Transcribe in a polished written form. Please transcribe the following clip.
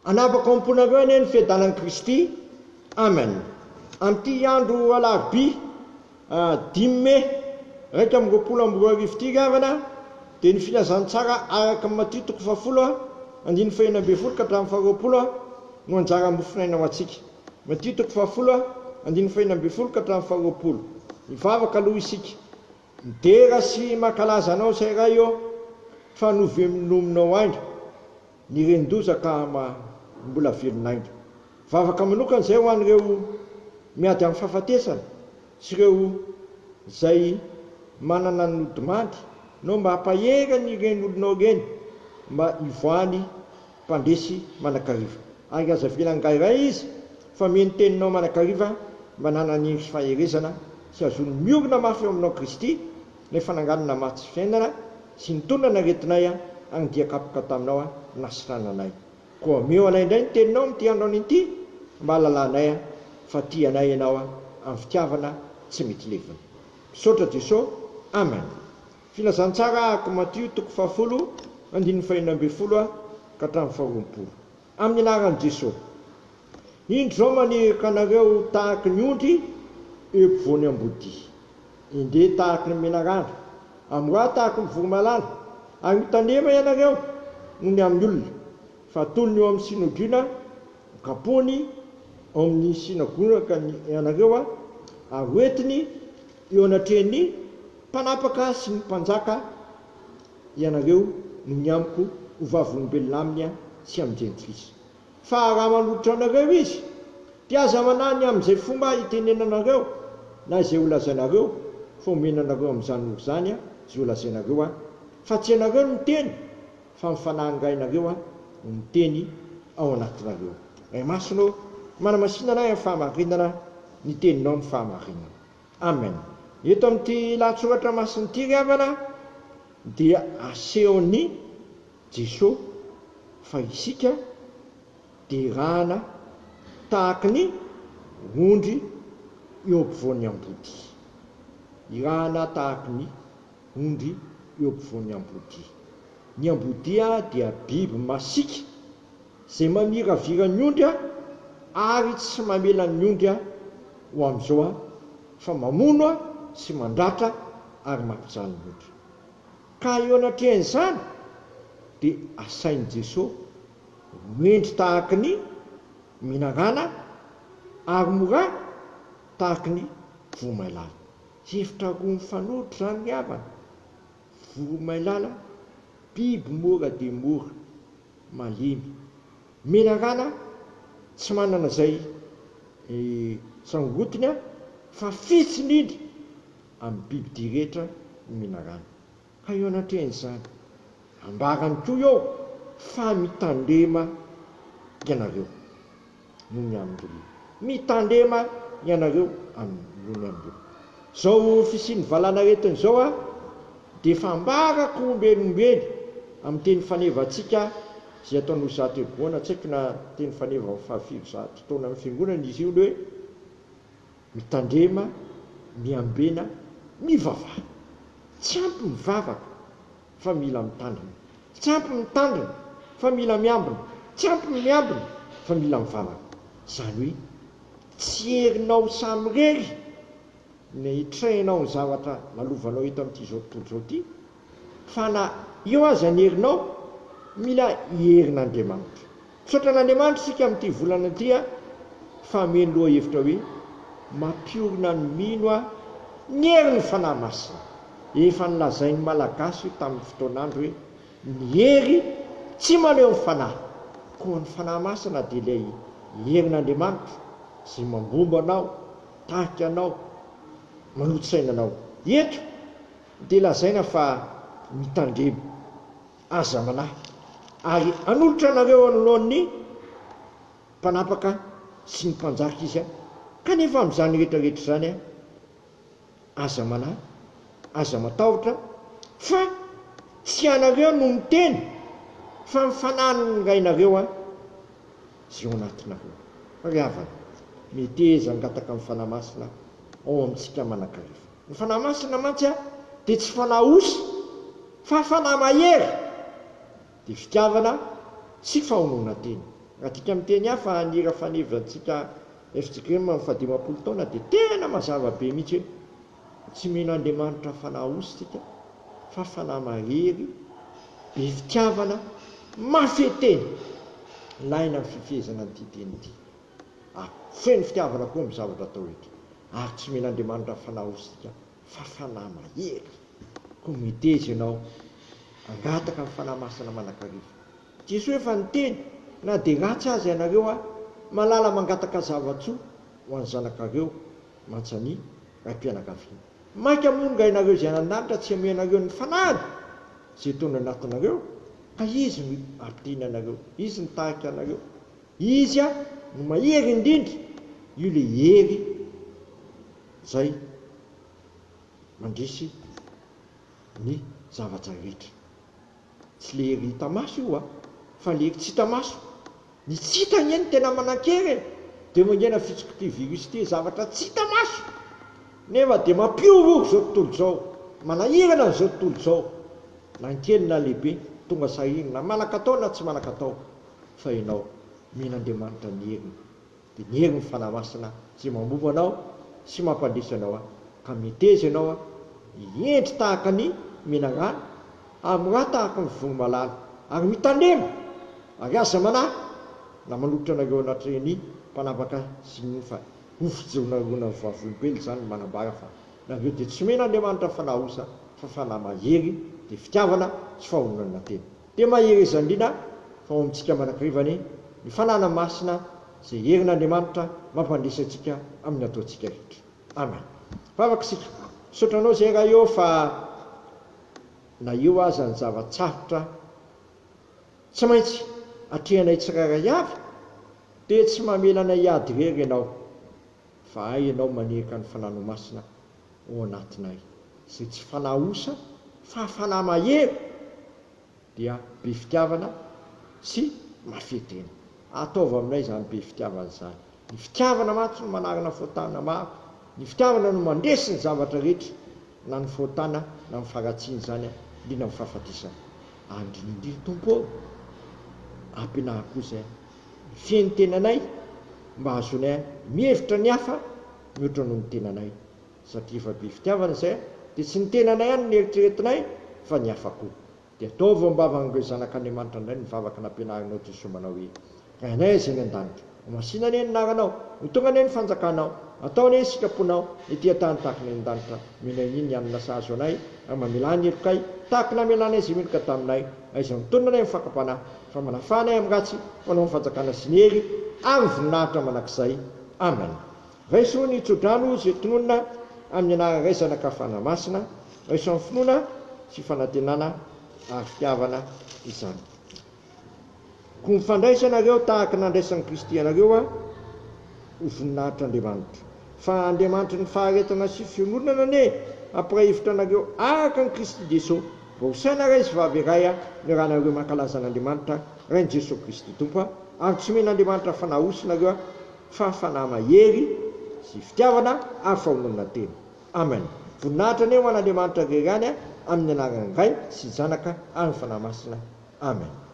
Hanapaka ao am-ponareo anie ny fiadanan'i Kristy. Amen. Amin'ity andro alarobia dimy mey 2021 ity ry havana dia ny filazantsara araka ny Matio toko fahafolo andininy fahenina ambin'ny folo ka hatramin'ny faharoapolo no anjara mofonaina ho antsika. Matio toko fahafolo andininy fahenina ambin'ny folo ka hatramin'ny faharoapolo. Hivavaka aloha isika. Midera sy mankalaza Anao izay Ray ô fa novelominao aina. Ny renin-doza ka mbola velon'aina. Vavaka manokana izay ho an'ireo miady amin'ny fahafatesana sy ireo izay manana ny nodimandry nao mba hampahery an'ireny olonao ireny mba hivoahany mpandresy manakariva. Ary aza avela angaha iray izy fa omeo ny teninao manakariva mba hananany hery sy faherezana sy hahazoany miorina mafy eo aminao Kristy Ilay fananganana maty sy fiainana sy nitondra ny aretinay ary ny dia kapoka taminao nasitrananay. Koa omeo anay indray ny teninao amin'ity andro anio ity mba hahalalanay fa tia anay ianao amin'ny fitiavana tsy mety levona. Misaotra Jeso. Amen. Filazantsara araka Matio toko fahafolo andininy fahenina ambin'ny folo ka hatramin'ny faharoapolo. Amin'ny anaran'i Jeso. Indro izao maniraka anareo tahaky ny ondry eo ampovoan'ny ambodia. Indeha tahaky ny menarana, amboaha tahaky ny voromailala, ary mitandrema ianareo noho ny amin'ny olona, fa atolony eo amin'ny synodriona, hokapohiny ao amin'ny synagoga ianareo, ary hoentiny eo anatrehan'ny mpanapaka sy ny mpanjaka ianareo noho ny amiko ho vavolombelona aminy sy amin'ny jentilisa. Fa raha manolotra anareo izy, dia aza manahy ny amin'izay fomba hitenenanareo, na izay holazainareo, fa homena anareo amin'izany ora izany izay holazainareo, fa tsy ianareo no miteny, fa ny Fanahin'ny Rainareo no miteny ao anatinareo. Ray Masina ô, manamasina anay amin'ny fahamarinana, ny Teninao no fahamarinana. Amen. Eto amin'ity lahatsoratra masina ity ry havana, dia asehon'i Jesoa fa isika derahana tahaky ny ondry eo ampovoan'ny ambodia. Irahana tahaky ny ondry eo ampovoan'ny ambodia. Ny ambodia dia biby masiaka izay mamiravira ny ondry ary tsy mamela ny ondry ho amin'izao fa mamono sy mandratra ary mampijaly ny ondry. Ka eo anatrehan'izany dia asain'i Jesoa ho hendry tahaky ny menarana ary mora tahaky ny voromailala. Hevitra roa mifanohitra izany ry havana, voromailala biby mora dia mora, malemy, menarana tsy manana izay sangotiny fa fetsy indrindra amin'ny bibidia rehetra ny menarana. Ka eo anatrehan'izany, ambarany koa eo fa mitandrema ianareo noho ny amin'ny olona. Mitandrema ianareo noho ny amin'ny olona. Izao fisian'ny valanaretina izao dia efa ambarako ombieny ombieny amin'ny teny fanevantsika izay atao noho zato egoana, tsy haiko na teny faneva amin'ny fahafiry zato taonan'ny fiangonana izy io, ny hoe, Mitandrema, miambena, mivavaha. Tsy ampy mivavaka fa mila mitandrina. Tsy ampy mitandrina fa mila miambina. Tsy ampy ny miambina fa mila mivavaka. Izany hoe tsy herinao samirery ny hitrehinao ny zavatra lalovanao eto amin'ity izao tontolo izao ity fa na eo aza ny herinao, mila herin'Andriamanitra. Misaotra an'Andriamanitra isika amin'ity volana ity fa hameno lohahevitra hoe Mampiorina ny mino ny herin'ny Fanahy Masina. Efa nolazain'ny Malagasy io tamin'ny fotoan'andro hoe ny hery tsy maneho ny Fanahy. Koa ny Fanahy Masina dia ilay herin'Andriamanitra izay mambomba anao, mitarika anao, manolo-tsaina anao. Eto dia lazaina fa mitandrema. Aza manahy, ary hanolotra anareo anoloan'ny mpanapaka sy ny mpanjaka izy, kanefa amin'izany rehetra rehetra izany, aza manahy, aza matahotra, fa tsy ianareo no miteny, fa ny Fanahin'ny Rainareo izay ao anatinareo. Ry havana, meteza hangataka ny Fanahy Masina ao amintsika mandrakariva. Ny Fanahy Masina mantsy dia tsy fanahy osa fa fanahy mahery, dia fitiavana sy fahononan-tena. Raha adika amin'ny teny hafa, ny hira fanevantsika fjkm amin'ny fahadimampolo taona dia tena mazava be mihitsy hoe tsy mino Andriamanitra fanahy osa isika fa fanahy mahery, be fitiavana, mafy tena. Ilaina ny fifehezana an'ity teny ity. Ary feno fitiavana koa amin'ny zavatra atao rehetra. Ary tsy mino Andriamanitra fanahy osa isika fa fanahy mahery. Koa meteza ianao hangataka ny Fanahy Masina mandrakariva. Jesoa efa niteny, na dia ratsy aza ianareo a, malala mangataka zava-tsoa ho an'ny zanakareo mantsy raim-pianakaviana. Mainka moa nga ianareo izay any an-danitra tsy amenareo ny Fanahiny izay tony anatinareo? Ka Izy no hampiteny anareo, Izy nitarika anareo, Izy a no mahery indrindra, io le hery izay mandresy ny zavatra rehetra. Tsy le hery hita maso io a! Fa le hery tsy hita maso. Ny tsy hita anie no tena manan-kery e! Dia mangina fitsiko ity virus ity zavatra tsy hita maso! Nefa dia mampihorohoro izao tontolo izao, manahirana an'izao tontolo izao, na ny kely na lehibe, tonga sahirana, na manan-katao na tsy manan-katao, fa ianao, omen'Andriamanitra ny heriny. Dia ny herin'ny Fanahy Masina izay mamovo anao sy mampandresy anao aho, ka meteza ianao aho hihendry tahaka ny menarana, hamorà tahaka ny voromalala, ary mitandrema, ary aza manahy na manolotra anareo anatrehan'ny mpanapaka sy ny fa ho fijoronaroana vavolombelona izany ny manambara fa nareo dia tsy omena Andriamanitra fanahy osa fa fanahy mahery dia fitiavana sy fahononana tena. Dia mahereza indrindra fa ao amintsika mandrakariva anie ny Fanahana Masina izay herin'Andriamanitra mampandresy antsika amin'ny ataontsika rehetra. Amen. Vavaka isika. Misaotra Anao izay Ray ô fa na eo aza ny zava-tsarotra tsy maintsy atrehanay tsirairay avy dia tsy mamela anay hiady irery Ianao fa hay Ianao maniraka ny Fanahinao Masina ao anatinay izay tsy fanahy osa fa fanahy mahery dia be fitiavana sy mafy tena. Ataovy aminay izany be fitiavana izany. Ny fitiavana mantsy no manarina fahotana maro. Ny fitiavana no mandresy ny zavatra rehetra na ny fahotana na ny faharatsiana izany indrindra ny fahafatesana. Ary indrindra indrindra Tompo ô, ampianaro koa izay mifehy ny tenanay mba hahazoanay mihevitra ny hafa mihoatra noho ny tenanay. Satria efa be fitiavana izay dia tsy ny tenanay ihany no eritreretinay fa ny hafa koa. Dia ataovy eo am-bavan'ireo zanak'Andriamanitra indray ny vavaka nampianarinao Jesoa manao hoe, Rainay izay any an-danitra, ho masina anie ny anaranao, ho tonga anie ny fanjakanao, atao anie ny sitraponao, ety an-tany tahaka ny any an-danitra, omenay anio ny hanina sahaza ho anay, ary mamelà ny helokay, tahaka ny namelanay izay meloka taminay, aiza mitonona anay amin'ny fakam-panahy, fa manafaha anay amin'ny ratsy, ho anao ny fanjakana sy ny hery ary ny voninahitra mandrakizay. Amen. Raiso ny tsodrano izay tononina amin'ny anaran'ny Ray, Zanaka, Fanahy Masina. Raiso amin'ny finoana sy fanantenana ary fitiavana izany. Koa mifandraisa ianareo tahaka ny nandraisan'i Kristy anareo ho voninahitr'Andriamanitra. Fa Andriamanitry ny faharetana sy fiononana anie hampiray hevitra anareo araka an'i Kristy Jeso. Vao saina ray sy vavy iray miarahanareo mankalaza an'Andriamanitra Rain'i Jeso Kristy Tompo ary tsy omen'Andriamanitra fanahy osy nareo fa fanahy mahery sy fitiavana ary fahononantena. Amen. Voninahitra anie ho an'Andriamanitra irery ihany amin'ny anaran'ny Ray sy Zanaka ary ny Fanahy Masina. Amen.